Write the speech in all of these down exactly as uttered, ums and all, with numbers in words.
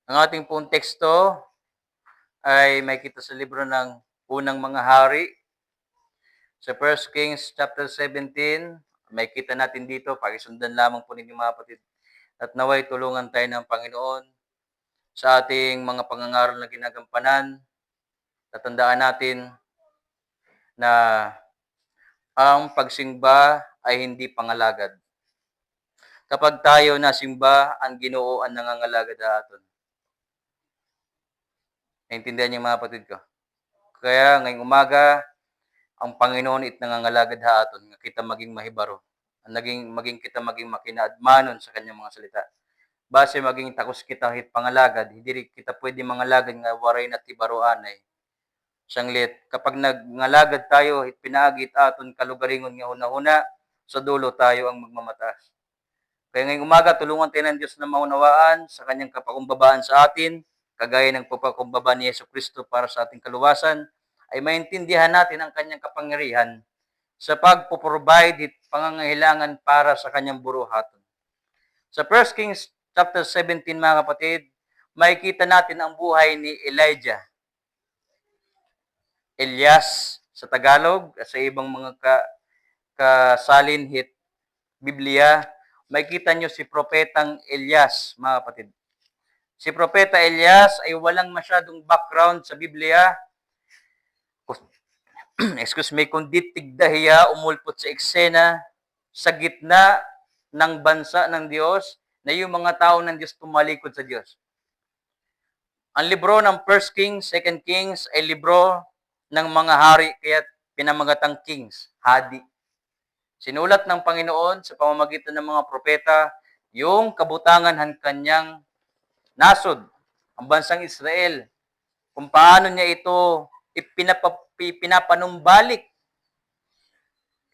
Ang ating pong teksto ay makikita sa libro ng Unang Mga Hari, sa First Kings chapter seventeen. Makikita natin dito, pakisundan lamang po ninyo, mga kapatid. At naway tulungan tayo ng Panginoon sa ating mga pangangaral na ginagampanan. Tatandaan natin na ang pagsimba ay hindi pangalagad. Kapag tayo nasimba, an Ginoo an nangangalagad ha aton. Naintindihan niyo, mga kapatid ko? Kaya ngayong umaga, ang Panginoon it nangangalagad ha aton nga kita maging mahibaro. Ang naging, maging kita maging makinaadmanon sa kanyang mga salita. Basi maging takos kita hit pangalagad, diri kita pwede mangalagad nga waray nat hibaro anay. Sanglit, kapag nagngalagad tayo, hit pinaagi it aton kalugaringon nga hunahuna, sa dulo tayo ang magmamataas. Kaya ngayong umaga, tulungan tayo ng Diyos na maunawaan sa kanyang kapakumbabaan sa atin, kagaya ng pagpakumbaba ni Yesu Kristo para sa ating kaluwasan, ay maintindihan natin ang kanyang kapangyarihan sa pagpo-provide hit pangangailangan para sa kanyang buruhaton. Sa First Kings chapter seventeen, mga kapatid, makikita natin ang buhay ni Elijah. Elias sa Tagalog, sa ibang mga ka-, kasalin hit Biblia, makikita niyo si Propetang Elias, mga kapatid. Si Propeta Elias ay walang masyadong background sa Biblia. Excuse me, kundi tigda hiya umulpot sa eksena, sa gitna ng bansa ng Diyos, na yung mga tao ng Diyos tumalikod sa Diyos. Ang libro ng First Kings, Second Kings ay libro ng mga hari, kaya pinamagatang kings, hadi. Sinulat ng Panginoon sa pamamagitan ng mga propeta yung kabutangan han kanyang nasod, ang bansang Israel, kung paano niya ito ipinapa-, ipinapanumbalik.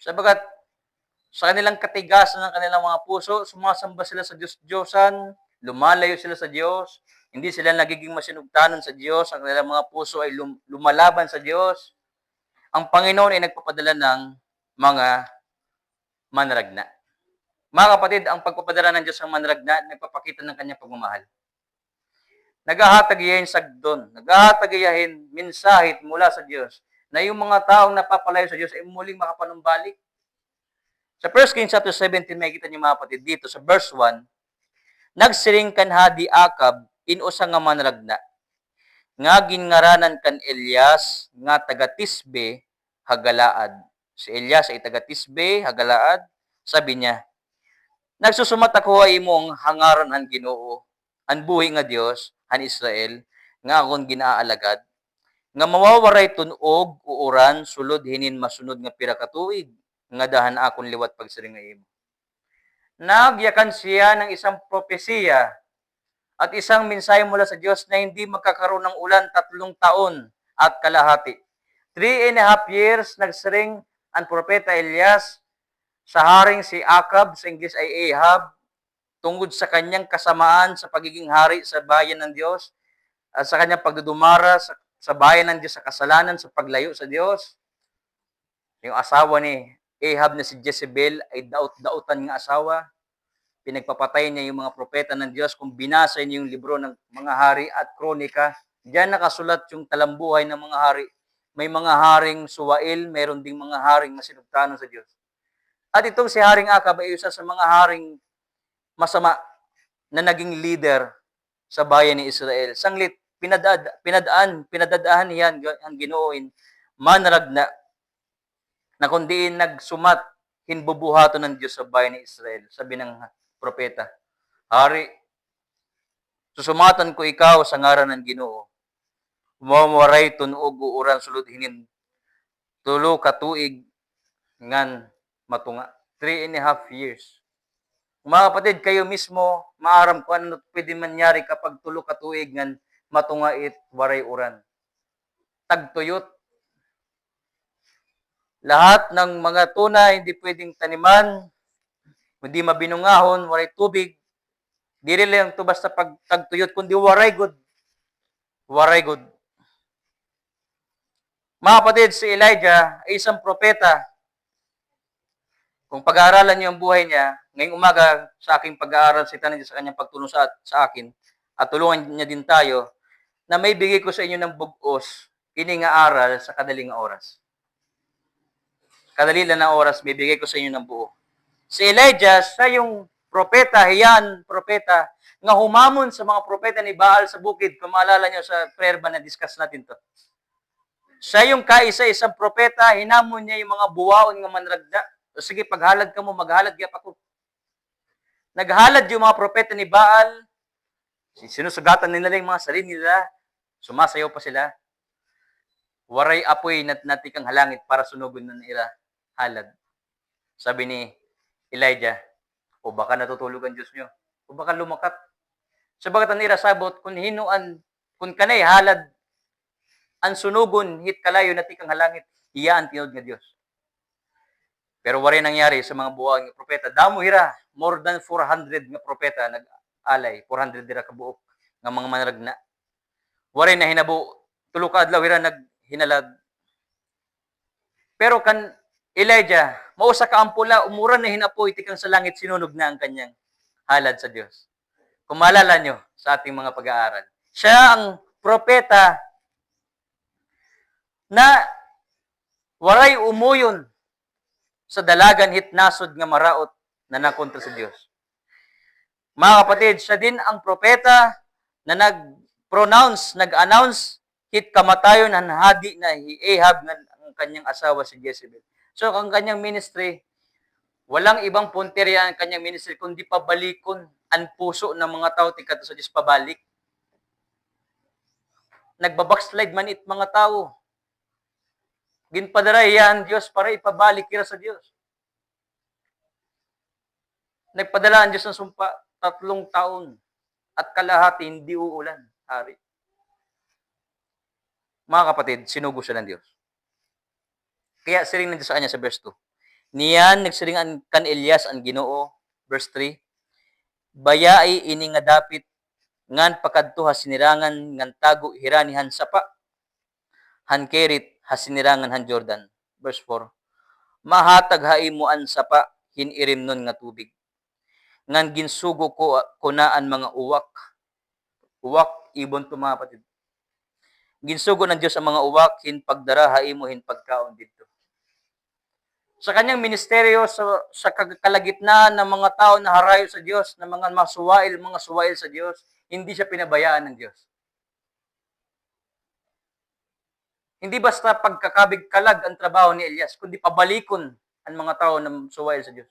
Sapagkat sa kanilang katigasan ng kanilang mga puso, sumasamba sila sa Diyos-Diyosan, lumalayo sila sa Diyos, hindi sila nagiging masinugtanon sa Diyos, ang kanilang mga puso ay lum-, lumalaban sa Diyos. Ang Panginoon ay nagpapadala ng mga manragna. Mga kapatid, ang pagpapadala ng Diyos ng manragna, nagpapakita ng kanyang pagmamahal. Naghahatag hiya hin sagdon, naghahatag hiya hin mensahe mula sa Diyos, na yung mga taong napapalayo sa Diyos ay muling makapanumbalik. Sa First Kings chapter seventeen, makikita niyo, mga kapatid, dito sa verse one, nagsiring kan Hadi Acab in usa nga manragna, nga ginngaranan kan Elias, nga taga Tisbe ha Galaad. Si Elias ay taga Tisbe ha Galaad. Sabi niya, "Nagsusumat ako ha imo ha ngaran han Ginoo, an buhi nga Dios han Israel, nga akon gin-aalagad, nga mawawaray tun-og o uran sulod hinin masunod nga pira ka tuig ngada han akon liwat pagsiring ha imo." Nagyakan siya ng isang propesiya at isang mensahe mula sa Diyos na hindi magkakaroon ng ulan tatlong taon at kalahati. Three and a half years, nagsiring ang propeta Elias sa haring si Acab, sa Ingles ay Ahab, tungod sa kanyang kasamaan sa pagiging hari sa bayan ng Diyos at sa kanyang pagdudumara sa, sa bayan ng Diyos sa kasalanan, sa paglayo sa Diyos. Yung asawa ni Ahab na si Jezebel ay daot-daotan nga asawa. Pinagpapatay niya yung mga propeta ng Diyos. Kung binasa niyo yung libro ng Mga Hari at Kronika, diyan nakasulat yung talambuhay ng mga hari. May mga haring suwail, mayroon ding mga haring masinugtanon sa Diyos. At itong si Haring Acab ay isa sa mga haring masama na naging leader sa bayan ni Israel. Sanglit, pinadad-, pinadaan, pinadadaan hiya han Ginoo hin manragna na kun diin nagsumat hin bubuhaton ng Diyos sa bayan ni Israel. Sabi ng propeta, "Hari, susumatan ko ikaw sa ngaran ng Ginoo. Mawaray tun-og o uran sulod hinin tulo ka tuig ngan matunga." Three and a half years. Mga kapatid, kayo mismo, maaram kung ano pwede mangyari kapag tulo ka tuig ngan matunga it waray uran. Tagtuyot. Lahat ng mga tuna hindi pwedeng taniman, hindi mabinungahon, waray tubig. Diri lang to basta pag tagtuyot, kundi waray gud. Waray gud. Mga kapatid, si Elijah ay isang propeta. Kung pag-aaralan niyo ang buhay niya, ngayong umaga sa aking pag-aaral, sa kanyang pagtulong sa, sa akin, at tulungan niya din tayo, na maibigay ko sa inyo ng bug-os ini nga aral sa kadali nga oras. Kadali lang na oras, bibigay ko sa inyo ng buo. Si Elijah, siya yung propeta, hiyan, propeta, nga humamon sa mga propeta ni Baal sa bukid. Kung maalala nyo sa prayer ba, na-discuss natin to. Siya yung kaisa-isang propeta, hinamon niya yung mga buwaon nga manragda. O sige, paghalad kamo, maghalad gyap ako. Naghalad yung mga propeta ni Baal. Si-, sinusugatan nila yung mga sarili nila. Sumasayaw pa sila. Waray apoy nat-, natikang ha langit para sunugon an ira halad. Sabi ni Elijah, "O baka natutulog an Diyos niyo? O baka lumakat?" Sabagat an ira sabot, kun hin-o an, kun kanay halad an sunugon hit kalayo natikang ha langit, hiya an tinuod nga Diyos. Pero waray nangyari sa mga buwaon nga propeta. Damo hira, more than four hundred nga propeta nag-alay, four hundred hira kabuok nga mga manragna. Waray nahinabo, tulo ka adlaw hira naghinalad. Pero kan Elijah, mausa ka ampo la, umuran na hin apoy tikang sa langit, sinunog na ang kanyang halad sa Diyos. Kung maalala nyo sa ating mga pag-aaral, siya ang propeta na waray umuyon sa dalagan hit nasod nga maraot na nakontra sa Diyos. Mga kapatid, siya din ang propeta na nag-pronounce, nag-announce hit kamatayon han hadi na hi Ahab ngan ang kanyang asawa si Jezebel. So, ang kanyang ministry, walang ibang puntirya ang kanyang ministry kundi pabalikon an puso ng mga tao tikadto sa Diyos pabalik. Nagba-backslide man it mga tao. Ginpadara hiya han Diyos para ipabalik hira sa Diyos. Nagpadala an Diyos ng sumpa, tatlong taon at kalahati hindi uulan, hari. Mga kapatid, sinugo siya ng Diyos. Kaya siring ng Diyos sa kanya sa verse two. Niyan nagsiring an, kan Elias an Ginoo, verse three, "Bayai ini nga dapit ngan pakadto ha sinirangan ngan tago hirani han sapa han Kerit ha sinirangan han Jordan." Verse four, "Mahatag ha imo an sapa hin irimnon nga tubig, ngan ginsugo ko, ko na an mga uwak." Uwak, ibon to, mga kapatid. "Ginsugo ng Diyos ang mga uwak hin pagdara ha imo hin pagkaon didto." Sa kanyang ministeryo, sa, sa kag-, kalagitnaan ng mga tao na harayo sa Diyos, ng mga masuwail, mga suwail sa Diyos, hindi siya pinabayaan ng Diyos. Hindi basta pagkakabig kalag an trabaho ni Elias, kundi pabalikon an mga tawo na suwail sa Diyos.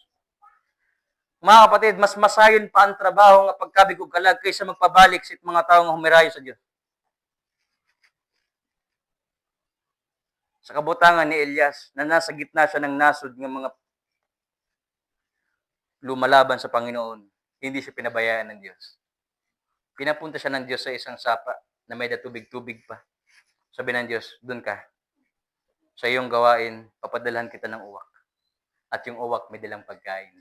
Mga kapatid, mas masayon pa an trabaho nga pagkabig og kalag kaysa magpabalik sa mga tawo nga humirayo sa Diyos. Sa kabutangan ni Elias, na nasa gitna siya ng nasod nga mga lumalaban sa Panginoon, hindi siya pinabayaan ng Diyos. Pinapunta siya ng Diyos sa isang sapa na may da tubig-tubig pa. Sabi ng Diyos, "Doon ka. Sa iyong gawain, papadalhan kita ng uwak. At yung uwak may dalang pagkain."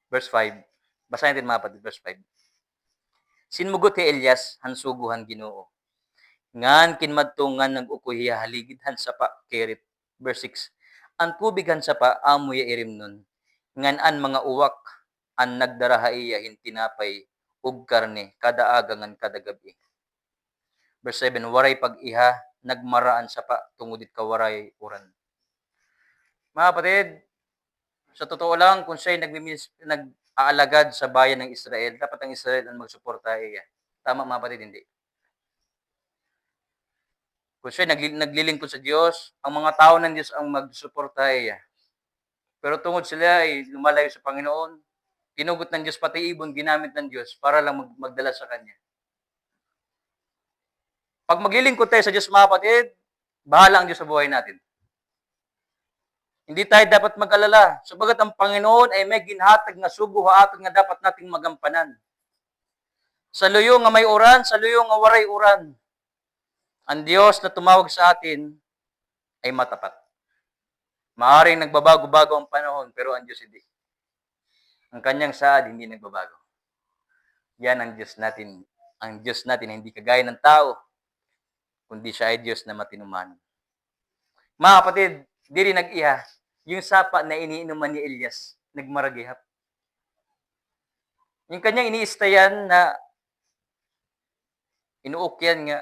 Verse five. Basahin natin, mga kapatid, verse five. Sinmugot hi Elias han sugo han Ginoo, ngan kinmadto ngan nag-ukoy hiya ha ligid han sapa Kerit. Verse six, "An tubig han sapa amo ya irimnon, ngan an mga uwak an nagdara ha iya hin tinapay ug karne kada aga ngan kada gab-i." Verse seven, "Waray pag-iha, nagmara an sapa tungod hit kawaray uran." Mga kapatid, sa totoo lang, kung siya'y nagmimis-, nag-aalagad sa bayan ng Israel, dapat ang Israel ang magsuporta ha iya. Tama, mga kapatid, hindi? Kung siya nagli-, naglilingkod sa Diyos, ang mga tao ng Diyos ang magsuporta ha iya. Pero tungod sila ay lumalayo sa Panginoon, tinugot ng Diyos, pati ibon ginamit ng Diyos para lang mag-, magdala sa Kanya. Pag maglilingkod tayo sa Diyos, mga kapatid, bahala ang Diyos sa buhay natin. Hindi tayo dapat mag-alala, sapagat ang Panginoon ay may ginhatag nga sugo ha aton nga dapat nating magampanan. Sa luyo nga may uran, sa luyo nga waray uran, ang Diyos na tumawag sa atin ay matapat. Maaring nagbabago-bago ang panahon, pero ang Diyos hindi. Ang kanyang saad hindi nagbabago. Yan ang Diyos natin. Ang Diyos natin hindi kagaya ng tao, kundi siya ay Diyos na matinuman. Mga kapatid, diri nag-iha, yung sapa na iniinuman ni Elias, nagmaragihap. Yung kanyang iniistayan na Inuukyan nga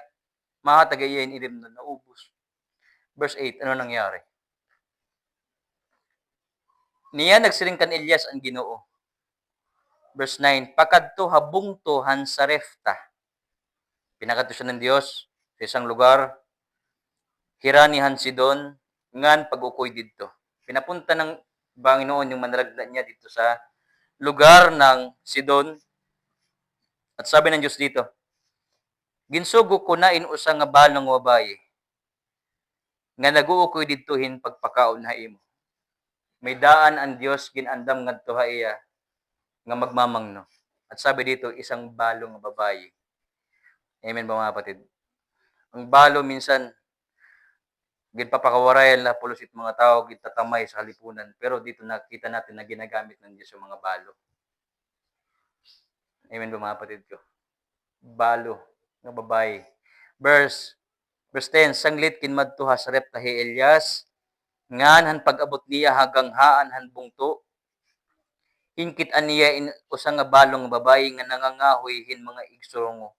mahatag ha iya hin irimnon, naubos. Verse eight, ano nangyari? Niya nagsiring kan Elias an Ginoo. Verse nine, "Pakadto ha bungto han Sarepta." Pinakadto siya ng Diyos sa isang lugar, hira ni han Sidon, ngan pag-ukoy didto. Pinapunta ng Panginoon yung manragda niya dito sa lugar ng Sidon. At sabi ng Diyos dito, "Ginsugo ko na in usa nga balo nga babayi nga nag-uukoy didto hin pagpakaon ha imo." May daan an Diyos gin-andam ngadto ha iya nga magmamangno. At sabi dito, isang balo nga babayi. Amen ba, mga kapatid? Ang balo minsan, ginpapakawarayan la pulos it mga tao, gintatamay sa halipunan. Pero dito nakita natin na ginagamit ng Diyos yung mga balo. Amen ba, mga kapatid ko? Balo nga babayi. Verse, verse ten, "Sanglit kinmadto ha Sarepta hi Elias, ngan han pag-abot niya ha ganghaan han bungto, inkit-an niya in usa nga balo nga babayi nga nangangahoy hin mga igsurongo."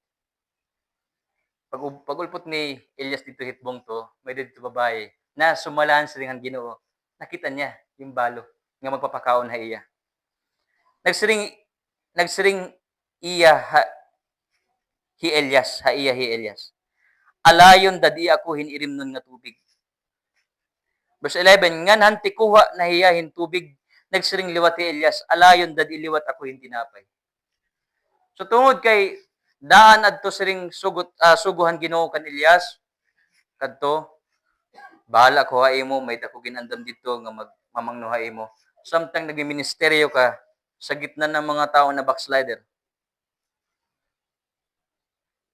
Pag-, pag-ulpot ni Elias didto hit bungto, may-ada didto babayi. Nasumala han siring han Ginoo, nakita niya yung balo nga magpapakaon ha iya. Nagsiring, nagsiring iya ha, hi Elias, ha iya hi Elias, "Alayon dad-i ako hin irimnon nga tubig." Verse eleven, "Ngan han tikuha na hiya hin tubig, nagsiring liwat hi Elias, 'Alayon dad-i liwat ako hin tinapay.'" So, tungod kay daan adto siring sugot, ah, sugo han Ginoo kan Elias, kadto, "Bahala ko ha imo, may-ada ko gin-andam didto nga magmamangno ha imo." Samtang nagmiministeryo ka, sa gitna ng mga tao na backslider.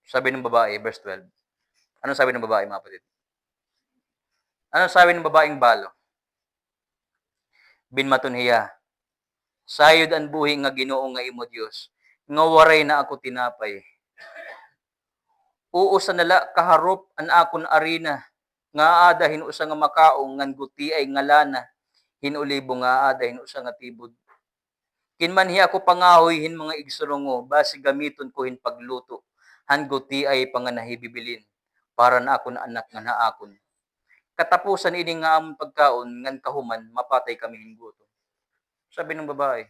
Sabi ng babae, verse twelve. Anong sabi ng babae, mga kapatid? Anong sabi ng babaeng balo? Binmaton hiya, "Sayod an buhi nga Ginoo nga imo Dios, nga waray na ako tinapay. Usa na la ka harop an akon arina nga aada hin usa nga makaon ngan gutiay nga lana hin olibo nga aada hin usa nga tibod. Kinmanhi ako pangahoy hin mga igsurongo, basi gamiton ko hin pagluto han gutiay pa nga nahibibilin para han akon anak ngan ha akon. Katapusan ini nga amon pagkaon, ngan kahuman, mapatay kami hin gutom." Sabi ng babae,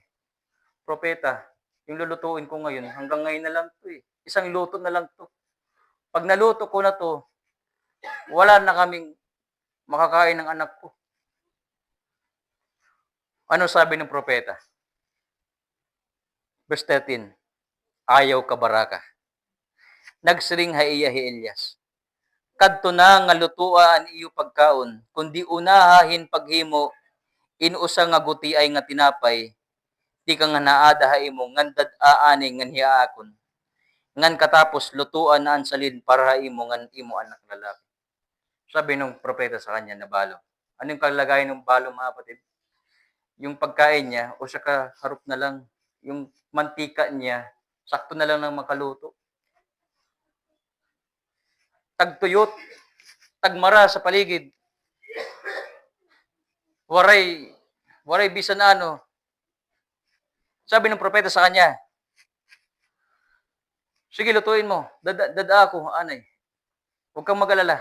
"Propeta, yung lulutuin ko ngayon, hanggang ngayon na lang 'to eh. Isang luto na lang 'to. Pag naluto ko na 'to, wala na kaming makakain ng anak ko." Ano sabi ng propeta? Verse thirteen, "Ayaw kabaraka." Nagsiring ha iya hi Elias, "Kadto na nga lutoa an iyo pagkaon, kundi unaha hin paghimo in usa nga gutiay nga tinapay, tikang han aada ha imo, ngan dad-a ani nganhi ha akon. Ngan katapos, lutoa na an salin para ha imo ngan imo anak lalaki." Sabi ng propeta sa kanya na balo. Ano yung kalagayan ng balo, mga kapatid? Yung pagkain niya, usa ka harop na lang. Yung mantika niya, sakto na lang ng makaluto. Tagtuyot, tagmara sa paligid. Waray, waray bisan ano. Sabi ng propeta sa kanya, "Sige, lutuin mo. Dad-, dad-a ako, anay. Huwag kang mag-alala."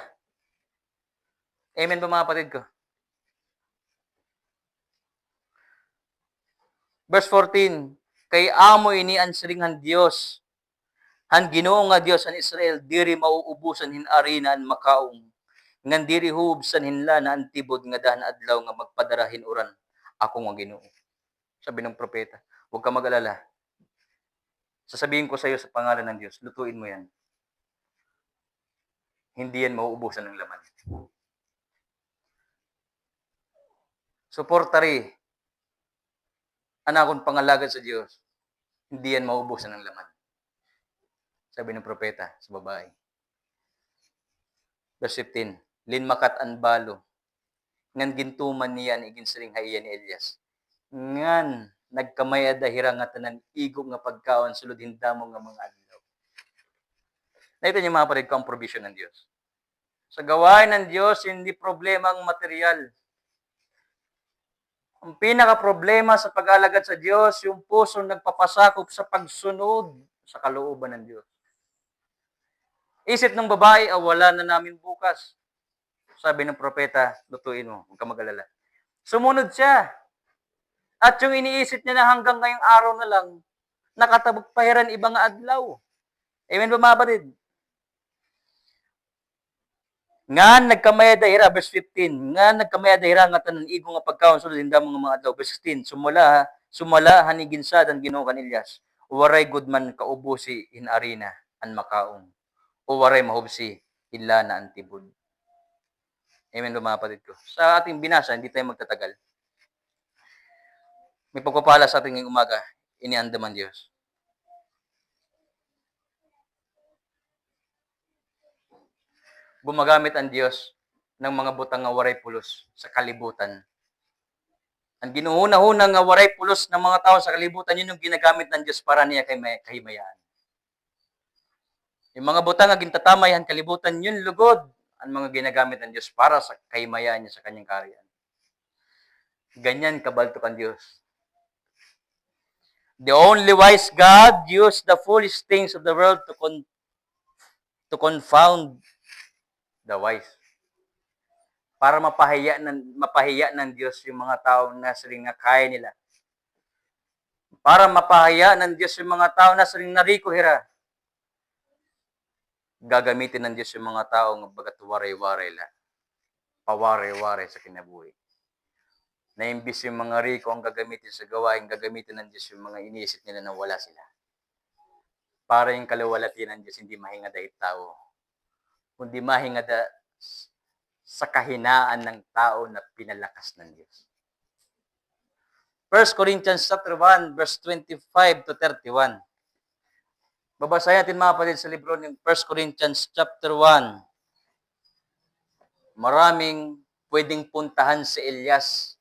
Amen ba, mga kapatid ko? Verse fourteen, "Kay amo ini an siring han Dios, han Ginoo nga Dios han Israel, diri mauubusan hin arina an makaon, ngan diri huubsan hin lana an tibod ngada han adlaw nga magpadara hin uran ako nga Ginoo." Sabi ng propeta, "Huwag ka mag-alala. Sasabihin ko sa iyo sa pangalan ng Diyos, lutuin mo yan. Hindi yan mauubusan ng laman." Suportari an akon pangalagad sa Diyos, hindi yan mauubusan ng laman. Sabi ng propeta sa babae. Verse fifteen, linmakat an balo, ngan gintuman niya an iginsiring ha iya ni Elias. Ngan nagkamay-ada hira ngatanan igo nga pagkaon sulod hin damo nga mga adlaw. Nakita niyo, mga kapatid ko, ang provision ng Diyos. Sa gawain ng Diyos, hindi problema ang material. Ang pinakaproblema sa pag-alagad sa Diyos, yung pusong nagpapasakop sa pagsunod sa kalooban ng Diyos. Isip ng babae, "Ah, wala na namin bukas." Sabi ng propeta, "Lutuin mo, huwag ka mag-alala." Sumunod siya. At yung iniisip niya na hanggang ngayong araw na lang, nakatabok pa hira hin iba nga adlaw. Amen ba, mga kapatid? Ngan nagkamayada hira, verse fifteen, ngan nagkamayada hira ngatanan igo nga pagkaon sulod hin damo nga mga adlaw. Verse sixteen, sumala, sumala han iginsad han Ginoo kan Elias, waray gud man kaubusi hin arina an makaon, o waray mahubsi hin lana an tibod. Amen ba, mga kapatid ko? Sa ating binasa, hindi tayo magtatagal. May pagpapala sa ating ngayong umaga, iniandam han Diyos. Gumagamit an Diyos ng mga butang nga waray pulos sa kalibutan. An ginhunahuna nga waray pulos ng mga tao sa kalibutan, yun yung ginagamit ng Diyos para niya kay may-, kahimayaan. Yung mga butang nga gintatamay han kalibutan, yun lugod an mga ginagamit ng Diyos para sa kahimayaan niya sa kanyang kaharian. Ganyan kabaltok an Diyos. The only wise God used the foolish things of the world to con-, to confound the wise. Para mapahiya ng, mapahiya ng Diyos yung mga tao na siring nga kaya nila. Para mapahiya ng Diyos yung mga tao na siring nariko hira. Gagamitin ng Diyos yung mga tao nga bagat waray-waray la. Pawaray-waray sa kinabuhi. Na imbis yung mga riko ang gagamitin sa gawain, gagamitin ng Diyos yung mga iniisip nila na wala sila. Para yung kaluwalhatian ng Diyos hindi mahingada it tao, kundi mahingada s-, sa kahinaan ng tao na pinalakas ng Diyos. First Corinthians chapter one, verse twenty-five to thirty-one. Babasahin natin, mga kapatid, sa libro ng First Corinthians chapter one. Maraming pwedeng puntahan si Elias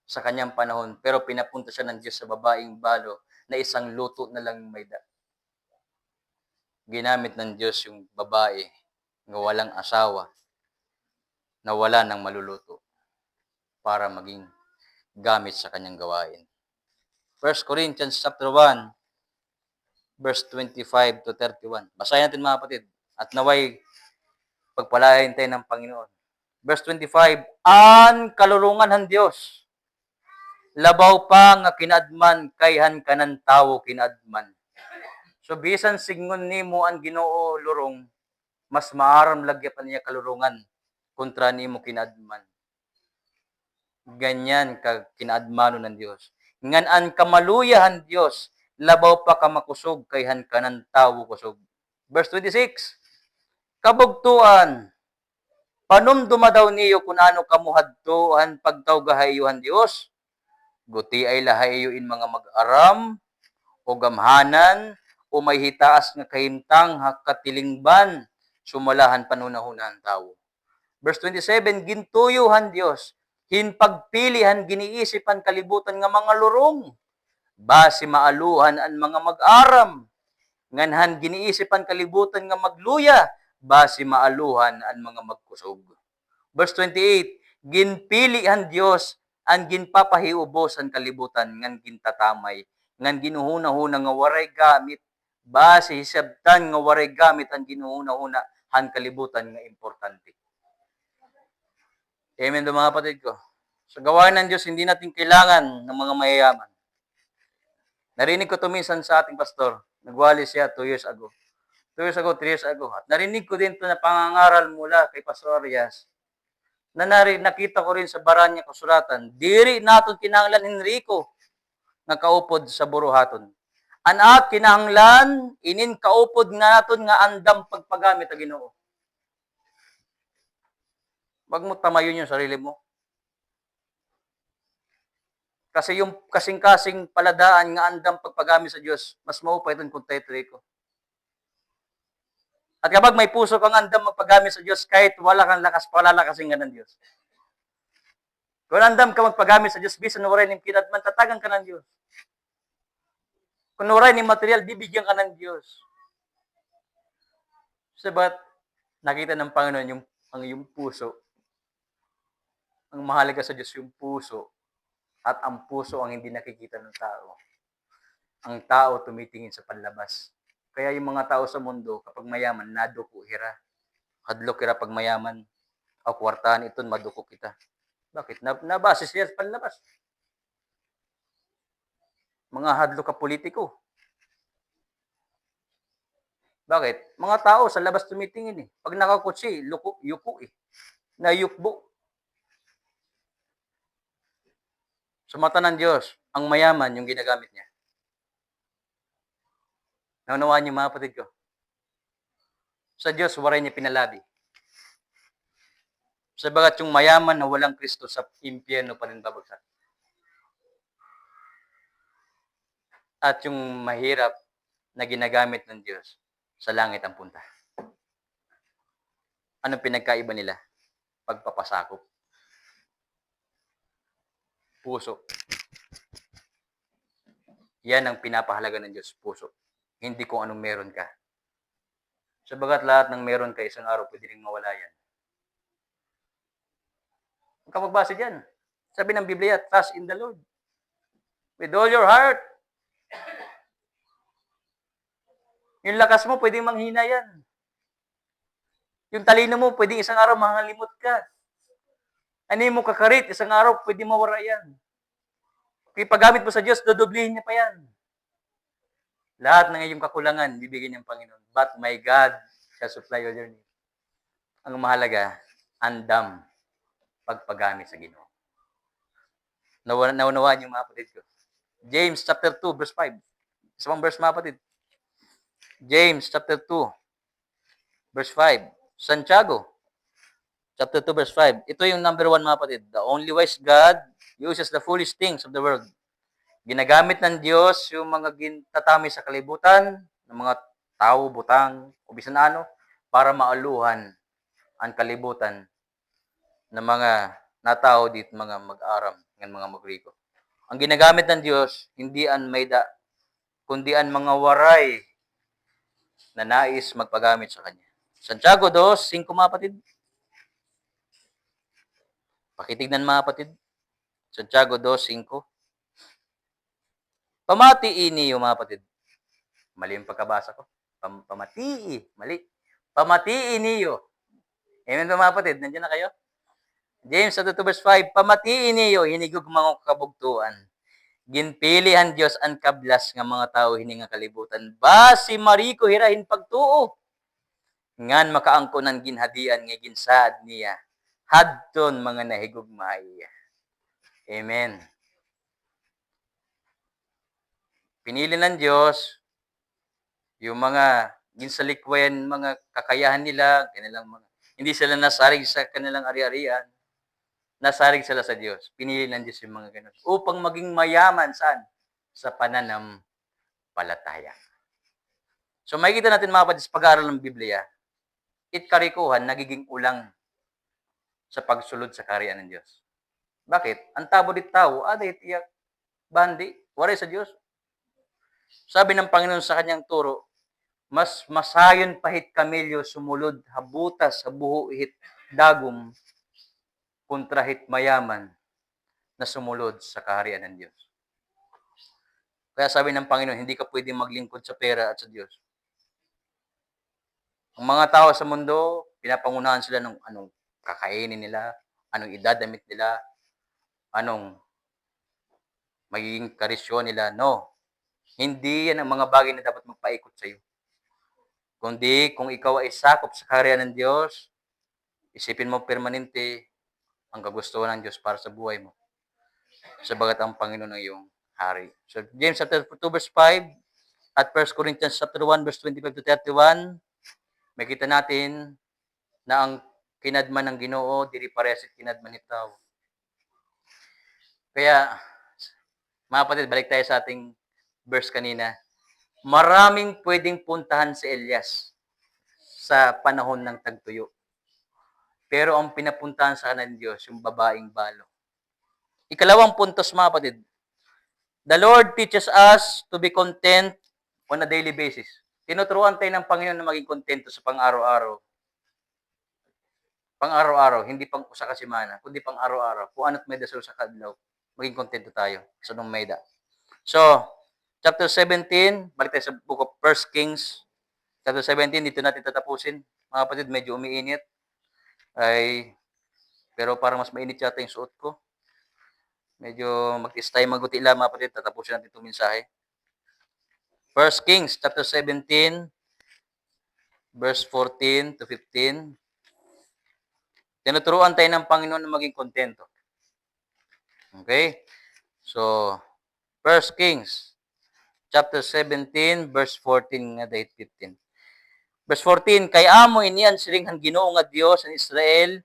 sa kanyang panahon, pero pinapunta siya ng Diyos sa babaeng balo na isang luto na lang may da-, ginamit ng Diyos yung babae nga walang asawa, na wala ng maluluto para maging gamit sa kanyang gawain. First Corinthians chapter one, verse twenty-five to thirty-one. Basahin natin, mga kapatid. At naway pagpalain tayo ng Panginoon. Verse twenty-five, an kalurungan han Diyos labaw pa nga kinaadman kay han kanan tawo kinaadman. So, bisan sidngon nimo an Ginoo lurong, mas maaram lagi pa niya kalurungan kontra nimo kinaadman. Ganyan ka kinaadmanon ng Diyos. Ngan an kamaluya han Diyos labaw pa ka makusog kay han kanan tawo kusog. Verse twenty-six, kabugtoan, panumdoma daw niyo kun ano kamo hadto han pagtawga ha iyo han Diyos. Gutiay la ha iyo in mga mag-aram, o gamhanan, o may hitaas nga kahimtang ha katilingban, sumala han panhunahuna han tawo. Verse twenty-seven, gintuyo han Diyos hin pagpili han giniisip han kalibutan nga mga lurong, basi maaluhan an mga mag-aram, ngan han giniisip han kalibutan nga magluya, basi maaluhan an mga magkusog. Verse twenty-eight, ginpili han Diyos an ginpapahiubos han kalibutan ngan gintatamay, ngan ginhuhunahuna nga waray gamit, basi hisabtan nga waray gamit an ginhuhunahuna han kalibutan nga importante. Amen ba, mga kapatid ko? Sa gawain ng Diyos, hindi natin kailangan ng mga mayayaman. Narinig ko 'to minsan sa ating pastor. Nagwali siya two years ago. Two years ago, three years ago. At narinig ko din 'to na pangangaral mula kay Pastor Arias. Na nari-, nakita ko rin sa baran niya kasulatan. Diri naton kinahanglan hin riko nga kaupod sa buruhaton. An at kinahanglan, inin kaupod nga naton nga andam pagpagamit ha Ginoo. Wag mo tamayon yung sarili mo. Kasi yung kasing-kasing paladaan nga andam pagpagamit sa Diyos, mas maupay iton kun tayo riko. At kapag may puso kang andam magpagamit sa Diyos, kahit wala kang lakas, palalakasin ka ng Diyos. Kun andam ka magpagamit sa Diyos, bisan waray nim kinaadman, tatagan ka ng Diyos. Kun waray nim material, bibigyan ka ng Diyos. Sabat, nakita ng Panginoon yung, ang iyong puso. Ang mahalaga sa Diyos yung puso. At ang puso ang hindi nakikita ng tao. Ang tao tumitingin sa panlabas. Kaya yung mga tao sa mundo, kapag mayaman, naduko hira. Hadlok hira pag mayaman. O, kwartahan iton, maduko kita. Bakit? Na, nabase siya sa panlabas. Mga hadlok ka politiko. Bakit? Mga tao sa labas tumitingin eh. Pag nakakutsi, luko, yuko eh. Nayukbo. Sa mata ng Diyos, ang mayaman yung ginagamit niya. Naunawaan niyo, mga kapatid ko? Sa Diyos, waray niya pinalabi. Sabagat yung mayaman na walang Kristo, sa impyerno pa rin babagsak. At yung mahirap na ginagamit ng Diyos, sa langit ang punta. Anong pinagkaiba nila? Pagpapasakop. Puso. Yan ang pinapahalaga ng Diyos, puso. Hindi kung anong meron ka. Sabagat lahat ng meron ka, isang araw pwede ring mawala yan. Huwag ka magbase dyan. Sabi ng Biblia, "Trust in the Lord with all your heart." Yung lakas mo, pwedeng manghina yan. Yung talino mo, pwedeng isang araw mangalimot ka. Ano yung mo kakarit, isang araw, pwede mawara yan. Kung ipagamit mo sa Diyos, dodoblihin niya pa yan. Lahat ng iyong kakulangan, bibigyan ng Panginoon. "But my God shall supply all your need." Ang mahalaga, andam pagpagamit sa Ginoo. Nawa-, naunawaan niyo, mga kapatid ko? James chapter two, verse five. Isa pang verse, mga kapatid. James chapter two, verse five. Santiago chapter two, verse five. Ito yung number one, mga kapatid. The only wise God uses the foolish things of the world. Ginagamit ng Diyos yung mga gintatami sa kalibutan, ng mga tao, butang, o bisan ano, para maaluhan ang kalibutan ng mga natao dit mga mag-aram, ng mga magriko. Ang ginagamit ng Diyos, hindi an may-ada, kundi an mga waray na nais magpagamit sa Kanya. Santiago dos singko, mga kapatid. Pakitignan, mga kapatid. Santiago dos singko. Pamatii niyo, mga kapatid. Mali yung pagkabasa ko. Pam-, pamatii. Mali. Pamatii niyo. Amen ba, mga kapatid? Nandiyan na kayo? James chapter two, verse five, "Pamatii niyo, hinigugma nga kabugtoan. Ginpili han Diyos an kablas nga mga tawo hini nga kalibutan. Basi mariko hira hin pagtuo. Ngan makaangkon an ginhadian nga ginsaad niya hadton mga nahigugma ha iya." Amen. Pinili ng Diyos yung mga ginsalikway an mga kakayahan nila, kanilang mga, hindi sila nasarig sa kanilang ari-arian, nasarig sila sa Diyos. Pinili ng Diyos yung mga ganun upang maging mayaman, saan? Sa pananampalataya. So, makikita natin, mga kapatid, sa pag-aaral ng Biblia, it karikohan nagiging ulang sa pagsulod sa kaharian ng Diyos. Bakit? An tabo dit tawo, ada it iya bandi, waray sa Diyos. Sabi ng Panginoon sa kanyang turo, "Mas masayon pa hit kamelyo sumulod ha butas ha buho hit dagom kontra hit mayaman na sumulod sa kaharian ng Diyos." Kaya sabi ng Panginoon, hindi ka pwedeng maglingkod sa pera at sa Diyos. Ang mga tao sa mundo, pinapangunahan sila ng anong kakainin nila, anong idadamit nila, anong magiging karisyo nila. No. Hindi yan ang mga bagay na dapat magpaikot sa iyo. Kundi kung ikaw ay sakop sa kaharian ng Diyos, isipin mo permanente ang kagustuhan ng Diyos para sa buhay mo. Sabagat ang Panginoon ang iyong hari. So, James chapter two, verse five, at First Corinthians chapter one, verse twenty-five to thirty-one, makita natin na ang kinadman ng Ginoo, diri parehas it kinadman hit tawo. Kaya, mga kapatid, balik tayo sa ating verse kanina. Maraming pwedeng puntahan si Elias sa panahon ng tagtuyo. Pero ang pinapuntahan sa kanya ng Diyos, yung babaeng balo. Ikalawang puntos, mga kapatid, the Lord teaches us to be content on a daily basis. Tinuturuan tayo ng Panginoon na maging kontento sa pang-araw-araw. Pang-araw-araw, hindi pang usa ka semana, kundi pang-araw-araw. Kung ano't may-ada sa usa ka adlaw, maging kontento tayo sa anong may-ada. So, chapter seventeen, balik tayo sa book of First Kings, Chapter seventeen, dito natin tatapusin. Mga kapatid, medyo umiinit. Ay, pero parang mas mainit yata yung suot ko. Medyo mag-stay maguti lang, mga kapatid. Tatapusin natin itong mensahe. First Kings chapter seventeen, verse fourteen to fifteen. Tinuturuan tayo ng Panginoon na maging kontento. Okay? So, First Kings chapter seventeen, verse fourteen ngada hit fifteen. Verse fourteen, kay amo ini an siring han Ginoo nga Dios han Israel,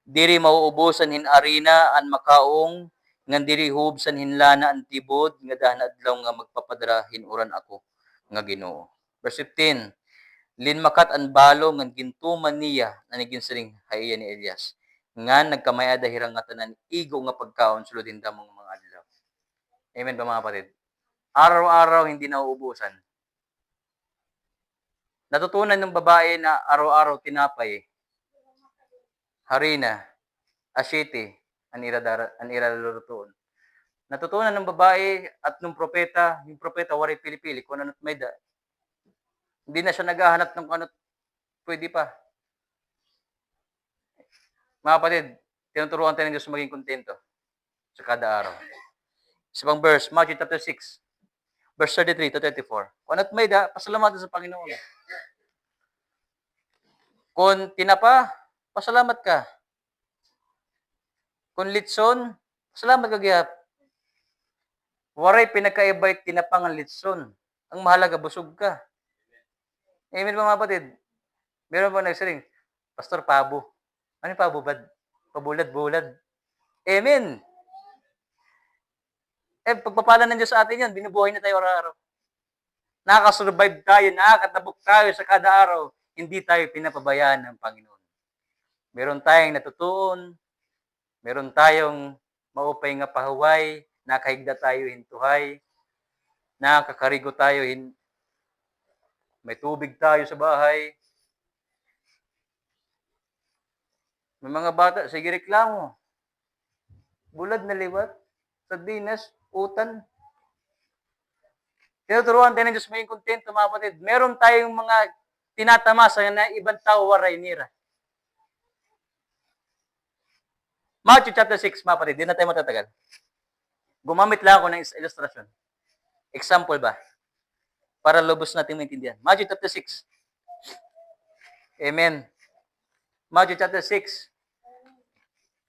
diri mauubosan hin arina an makaong, ngan diri huubsan hin lana an tibod, ngada han adlaw nga magpapadara hin uran ako nga Ginoo. Verse fifteen, linmakat an balo ngan gintuman niya an iginsiring ha iya ni Elias, ngan nagkamay-ada hira ngatanan igo nga pagkaon sulod hin damo nga mga adlaw. Amen ba, mga kapatid? Araw-araw, hindi nauubusan. Natutunan ng babae na araw-araw tinapay, harina, asyete, an ira dara-, an ira lulutuon. Natutunan ng babae at nung propeta, yung propeta, waray pili-pili kung ano may da. Hindi na siya naghahanap ng kung ano pwede pa. Mga kapatid, tinuturuan tayo ng Diyos maging kontento sa kada araw. Isa pang verse, Matthew chapter six, verse thirty-three to thirty-four. Kung ano't may da, pasalamatan sa Panginoon. Kung tinapa, pasalamat ka. Kung litson, pasalamat ka gihap. Waray pinakaiba it tinapa ngan litson. Ang mahalaga, busog ka. Amen ba, mga kapatid? Meron ba nagsiring, "Pastor, pabo." Ano yung pabo, bad? Pabulad-bulad. Amen. Eh, pagpapala ng Diyos sa atin yan, binubuhay na tayo araw-araw. Nakaka-survive tayo, nakakatabok tayo sa kada araw. Hindi tayo pinapabayaan ng Panginoon. Meron tayong natutuon, meron tayong maupay nga pahuway, nakahigda tayo hin tuhay, nakakarigo tayo hin, may tubig tayo sa bahay. May mga bata, sige reklamo. Bulad na liwat, sardinas, utan. Tinuturuan tayo ng Diyos maging kontento, mga kapatid. Meron tayong mga tinatamasa na ibang tao waray nira. Matthew chapter six, mga kapatid, di na tayo matatagal. Gumamit lang ako ng is-, ilustrasyon. Example ba? Para lubos natin maintindihan. Matthew chapter six. Amen. Matthew chapter six,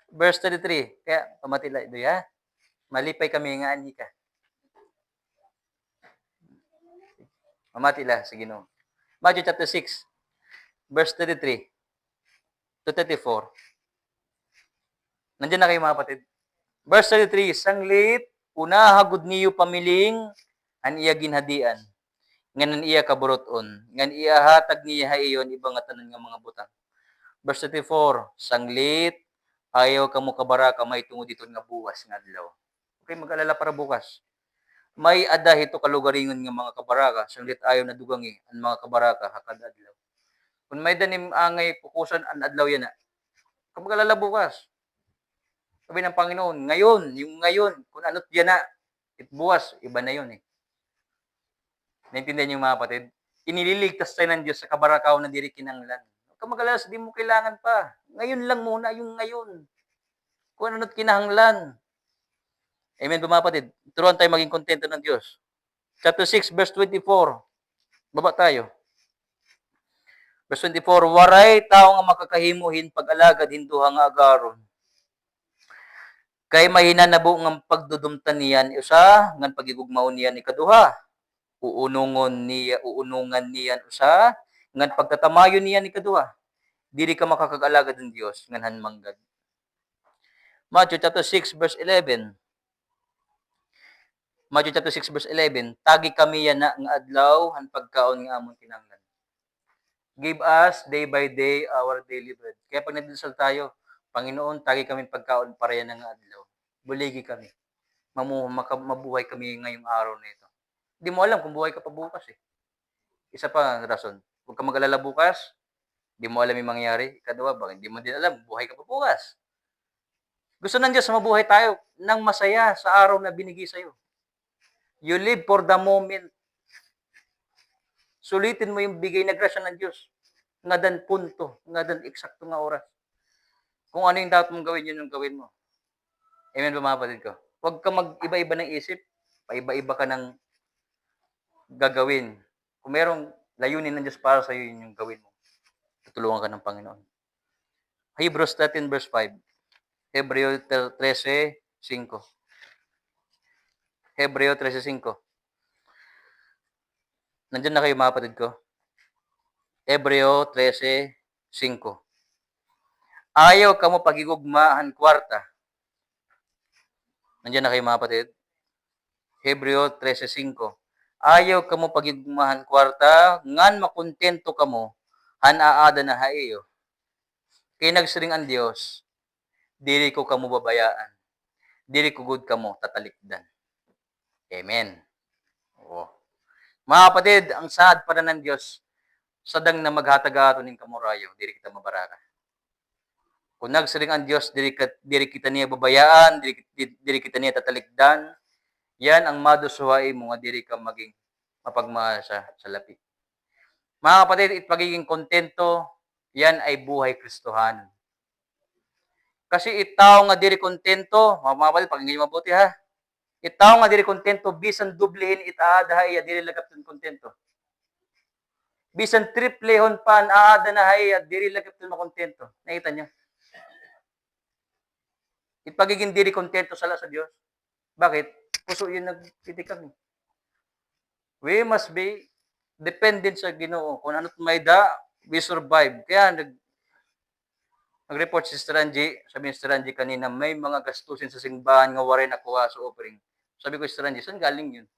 verse thirty-three. Kaya, pamati la, Doy, ha? Malipay kami nga anhi ka. Pamati la sa Ginoo. Matthew chapter six, verse thirty-three to thirty-four. Nandiyan na kayo, mga kapatid. Verse thirty-three, sanglit, unaha gud niyo pamiling an iya ginhadian, ngan an iya kaburut-on, ngan ihahatag niya ha iyo an iba nga tanan nga mga butang. Verse thirty-four, sanglit, ayaw kamo kabaraka mahitungod hiton nga buwas nga adlaw. Okay, mag-alala para bukas. May-ada hito kalugaringon nga mga kabaraka, sanglit ayaw na dugangi an mga kabaraka ha kada adlaw. Kun may-ada nim angay pukusan an adlaw yana, ka mag-alala bukas. Sabi ng Panginoon, ngayon, yung ngayon, kung ano't yana, it buwas, iba na yun eh. Naintindihan niyo, mga kapatid? Inililigtas tayo ng Diyos sa kabarakawan na diri kinahanglan. Huwag ka mag-alala, di mo kailangan pa. Ngayon lang muna, yung ngayon. Kung ano't kinahanglan. Amen ba, mga kapatid? Turuan tayo maging kontento ng Diyos. Chapter six, verse twenty-four. Baba tayo. Verse twenty-four, waray tawo nga makakahimo hin pag-alagad hin duha nga agaron. Kay mahinanabo nga pagdudumtan niya an usa, ngan paghigugmaon niya an ikaduha. Uunongon niya, uunongan niya an usa, ngan pagtatamayon niya an ikaduha. Diri ka makakag-alagad han Dios ngan han manggad. Matthew chapter six, verse eleven. Matthew chapter six, verse eleven, tagi kami yana nga adlaw han pagkaon nga amon kinahanglan. Give us day by day our daily bread. Kaya pag nagdadasal tayo, "Panginoon, tagi kami pagkaon para yana nga adlaw. Buligi kami. Mamu-, maka-, mabuhay kami ngayong araw na ito." Di mo alam kung buhay ka pa bukas eh. Isa pa ang rason. Huwag ka mag-alala bukas. Di mo alam yung mangyayari. Ikaduha, baka hindi mo din alam, buhay ka pa bukas. Gusto ng Diyos mabuhay tayo ng masaya sa araw na binigay sa'yo. You live for the moment. Sulitin mo yung bigay na grasya ng Diyos. Ngadan punto, ngadan eksakto nga oras. Kung ano yung dapat mong gawin, yun yung gawin mo. Amen ba, mga kapatid ko? Huwag ka mag-iba-iba ng isip, paiba-iba ka ng gagawin. Kung merong layunin ng Diyos para sa'yo, yun yung gawin mo. Tutulungan ka ng Panginoon. Hebrews thirteen verse five. Hebreo tre-, trese singko. Hebreo trese singko. Nandiyan na kayo, mga kapatid ko? Hebreo trese singko. Ayaw kamo paghigugma han kwarta. Nandiyan na kayo, mga kapatid? Hebreo trese singko. Ayaw kamo paghigugma han kwarta, ngan makontento kamo han aada na ha iyo. Kay nagsiring an Dios, "Diri ko kamo babayaan. Diri ko gud kamo tatalikdan." Amen. Oo. Mga kapatid, an saad pa rin ng Diyos, sadang na maghatag ha aton hin kamurayaw, diri kita mabaraka. Kung nagsiring an Diyos, diri ka, diri kita niya babayaan, diri, diri kita niya tatalikdan, yan an maduso ha imo nga diri ka maging mapagmahal sa salapi. Mga kapatid, it pagiging kontento, yan ay buhay Kristohanon. Kasi it tawo nga diri kontento, mga, mga kapatid, pakinggan niyo mabuti, ha. It tawo nga diri kontento, bisan doble hin it aada ha iya, diri la gihapon kontento. Bisan triplehon pa an aada na ha iya, diri la gihapon makontento. Nakita niyo? It pagiging diri kontento sala sa Diyos. Bakit? Puso yun nagtitikang. We must be dependent sa Ginoo. Kung ano't may-ada, we survive. Kaya nag-, nag-report si Sister Angie, sabi ni Sister Angie kanina, may mga gastusin sa simbahan nga waray nakuha sa offering. Sabi ko, "Sister Angie, saan galing yun?"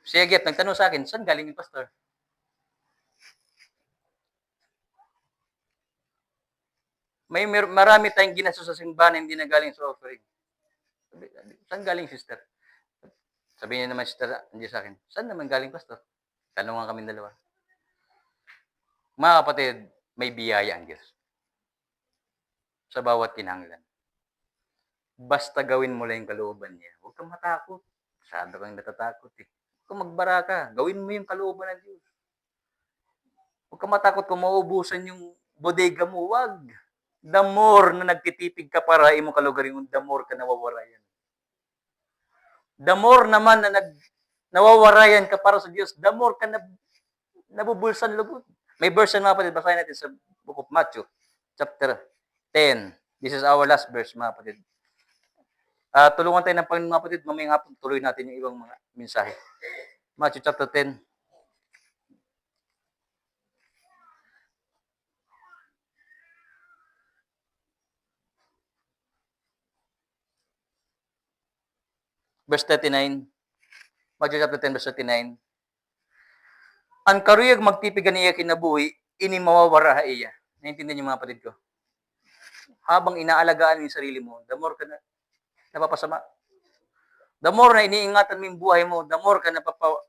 Siya gihap nagtanong sa akin, "Saan galing yun, Pastor?" May mer-, marami tayong ginastos sa simbahan na hindi na galing sa offering. Sabi, sabi, "Saan galing, sister?" Sabi niya naman, Sister Angie, sa akin, "Saan naman galing, Pastor?" Tanungan kami dalawa. Mga kapatid, may biyaya ang Diyos sa bawat kinahanglan. Basta gawin mo lang yung kalooban niya. Huwag kang matakot. Masyado kang natatakot eh. Huwag kang magbaraka. Gawin mo yung kalooban ng Diyos. Huwag kang matakot kung mauubusan yung bodega mo. Wag. The more na nagtitipid ka para imo kalugaringon, the more ka nawawarayan. The more naman na nag-, nawawarayan ka para sa Diyos, the more ka na-, nabubulsan lugod. May verse yan, mga kapatid, basahin natin sa Book of Matthew, chapter ten. This is our last verse, mga kapatid. Ah, tulungan tayo ng Panginoon, mga kapatid. Mamayang hapon, tuloy natin yung ibang mga mensahe. Matthew chapter ten. Verse thirty-nine. Matthew chapter ten, verse thirty-nine. An karuyag magtipig han iya kinabuhi, ini mawawara ha iya. Naintindihan niyo, mga kapatid ko? Habang inaalagaan mo yung sarili mo, the more ka na napapasama. The more na iniingatan mo yung buhay mo, the more ka napapa-,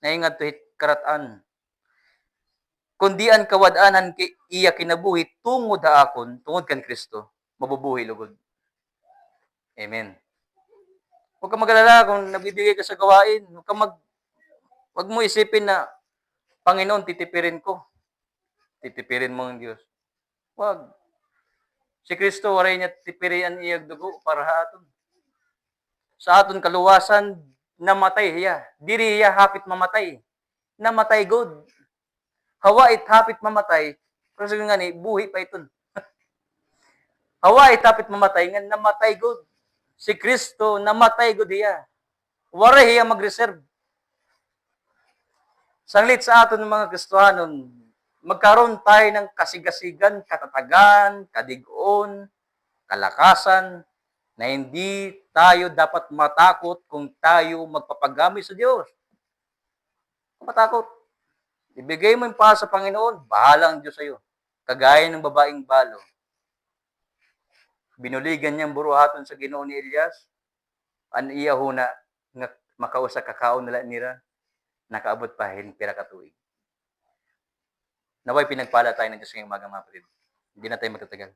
naingadto hit karat-an. Kundi an kawad-an han ki-, iya kinabuhi tungod ha akon, tungod kan Kristo, mabubuhi lugod. Amen. Huwag ka mag-alala kung nagbibigay ka sa gawain. Huwag ka mag-, huwag mo isipin na, "Panginoon, titipirin ko." Titipirin mo ang Diyos. Wag. Si Kristo, waray niya tipiri an iyag dugo para ha aton. Sa aton kaluwasan, namatay hiya. Diri hiya hapit mamatay. Namatay gud. Hawa it hapit mamatay, pero sa ngani, buhi pa iton. Hawa it hapit mamatay, nga namatay gud. Si Kristo, namatay gud hiya. Waray hiya mag-reserve. Sanglit sa aton mga Kristohanon, magkaroon tayo ng kasigasigan, katatagan, kadig-on, kalakasan, na hindi tayo dapat matakot kung tayo magpapagamit sa Diyos. Huwag matakot. Ibigay mo yung paa sa Panginoon, bahala ang Diyos sa'yo. Kagaya ng babaeng balo. Binuligan niya an buruhaton sa Ginoo ni Elias, an iya huna nga makausa ka kaon na la nira, nakaabot pa hin pira ka tuig. Nawa'y pinagpala tayo ng Diyos ngayong umaga, mga kapatid. Hindi na tayo magtatagal.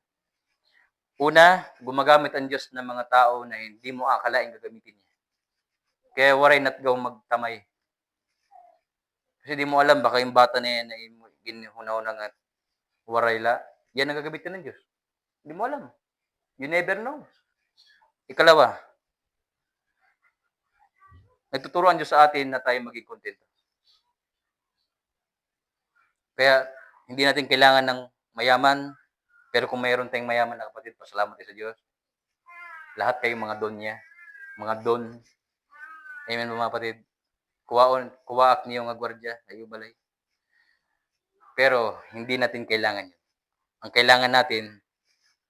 Una, gumagamit ang Diyos ng mga tao na hindi mo akalaing gagamitin niya. Kaya waray natgaw magtamay. Kasi di mo alam, baka yung bata na yan na imo ginhunahuna nga waray la, yan ang gagamitin ng Diyos. Di mo alam. You never know. Ikalawa, nagtuturo ang Diyos sa atin na tayo maging kontento. Kaya, hindi natin kailangan ng mayaman, pero kung mayroon tayong mayaman na kapatid, pasalamat tayo sa Diyos. Lahat kayo mga don niya. Mga don. Amen ba, mga kapatid? Kuwaon, kuwaak niyo nga gwardiya sa iyo balay. Pero, hindi natin kailangan yun. Ang kailangan natin,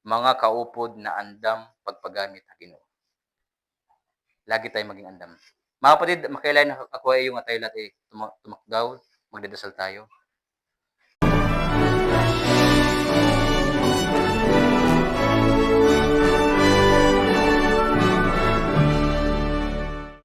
mga kaupod na andam pagpagamit sa Ginoo. Lagi tayo maging andam. Mga kapatid, makailay na ako ay yung tayo lahat ay tuma-, tumakdaw, magdadasal tayo.